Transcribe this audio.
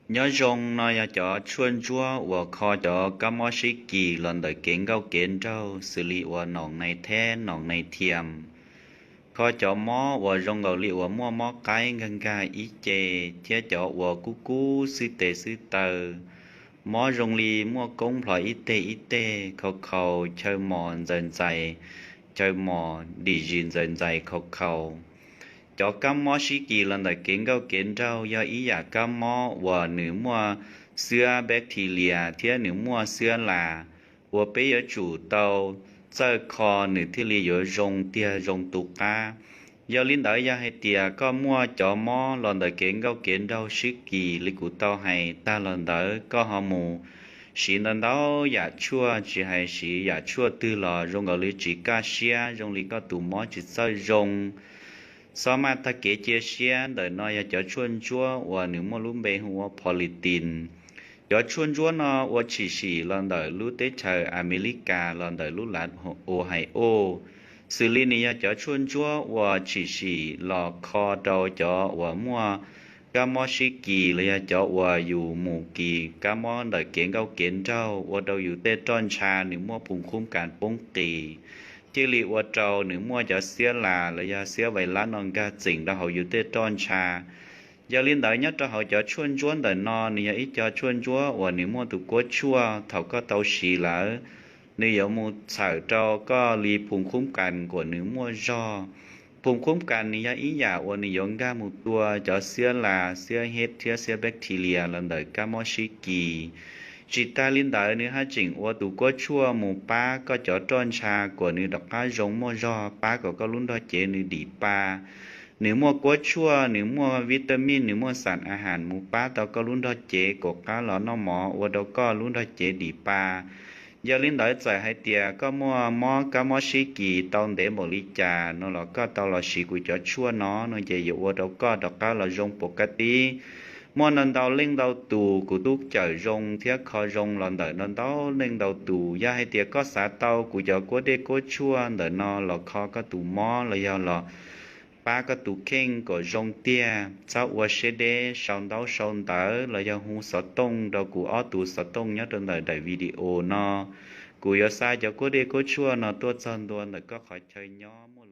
Nyob zoo, no yog cov tshuaj ntsuab uas kho cov kab mob sib kis los ntawm kev nkauj kev nraug xws li uas noom nai theb, noom nai thiam, kho cov mob uas zoo nkaus li uas muaj mob qaib nkag nkag ib ce, thiab cov uas kub kub xwb tes xwb taw, mob zoo li muaj koob nplhov ib teg ib teg, khaus khaus, chaw mos ntxaws ntxais, chaw mos dim zis ntxaws ntxais khaus khaus. Cov kab mob sib kis los ntawm kev nkauj kev nraug yog ib yam kab mob uas nws muaj xwab bacteria thiab nws muaj xwab las, uas peb yuav tsum tau txawj kho nws thiaj li yuav zoo tiag zoo tu qab. Yog li ntawd, yog hais tias koj muaj cov mob los ntawm kev nkauj kev nraug sib kis li kuv tau hais tag los ntawd, koj ho mus siv ntau ntau yam tshuaj, tsis hais siv yam tshuaj twg los zoo nkaus li tsis kaj siab, zoo li koj tus mob tsis txawj zoo. Xob maj tag kev cia siab, ntawm no yog cov tshuaj ntsuab uas nws muaj lub npe hu ua politin. Cov tshuaj ntsuab no ua tshwm sim los ntawm lub teb chaws Amelikas los ntawm lub lav Ohio. Xws li nws yog cov tshuaj ntsuab uas tshwm sim los kho rau cov uas muaj kab mob sib kis los yog cov uas yus mus kis kab mob ntawm kev nkauj kev nraug, ua rau yus tej roj ntsha nws muaj phum khub kas poob qis, thiaj li ua rau nws muaj cov xiab las los yog xiab vais lab no nkag txeem rau hauv yus tej roj ntsha. Yog li ntawd, nyob rau hauv cov tshuaj ntsuab ntawm no, nws yog ib co tshuaj ntsuab uas nws muaj tus kuab tshuaj, thaum koj tau siv lawm, nws yuav mus txhawm rau koj li phum khub kas kuas nws muaj zog. Phum khub kas nws yog ib yam uas nws yuav nkag mus tua cov xiab las, xiab hej thiab xiab bacteria los ntawm kab mob sib kis. Tsis tas li ntawd, nws haj tseem ua tus kuab tshuaj mus pab koj cov roj ntsha kuas nws rov qab zoo muaj zog, pab kom koj lub nrog cev nws dim pa. Nws muaj kuab tshuaj, nws muaj vitamij, nws muaj xas ahas mus pab tau koj lub nrog cev kom qab los noj mov, ua rau koj lub nrog cev dim pa. Yog li ntawd, txawm hais tias koj muaj mob kab mob sib kis tau ntev npaum li cas no los koj tau los siv kuv cov tshuaj no no ces yuav ua rau koj rov qab los zoo pov ka tib. Muaj ntau ntau leej ntau tus kuv tub cawm zoo thiab kho zoo los ntawm ntau ntau leej ntau tus. Yog hais tias koj xav tau kuv cov kuab dej kuab tshuaj ntawm no los kho koj tus mob los yog los pab koj tus kheej kom zoo tiag, txhob ua siab deb sau ntaub sau ntawv los yog hu xov tooj rau kuv ob tug xov tooj nyob rau ntawm daim video no. Kuv yuav xa cov kuab dej kuab tshuaj no tuaj txog ntua ntawm koj qhov chaw nyob.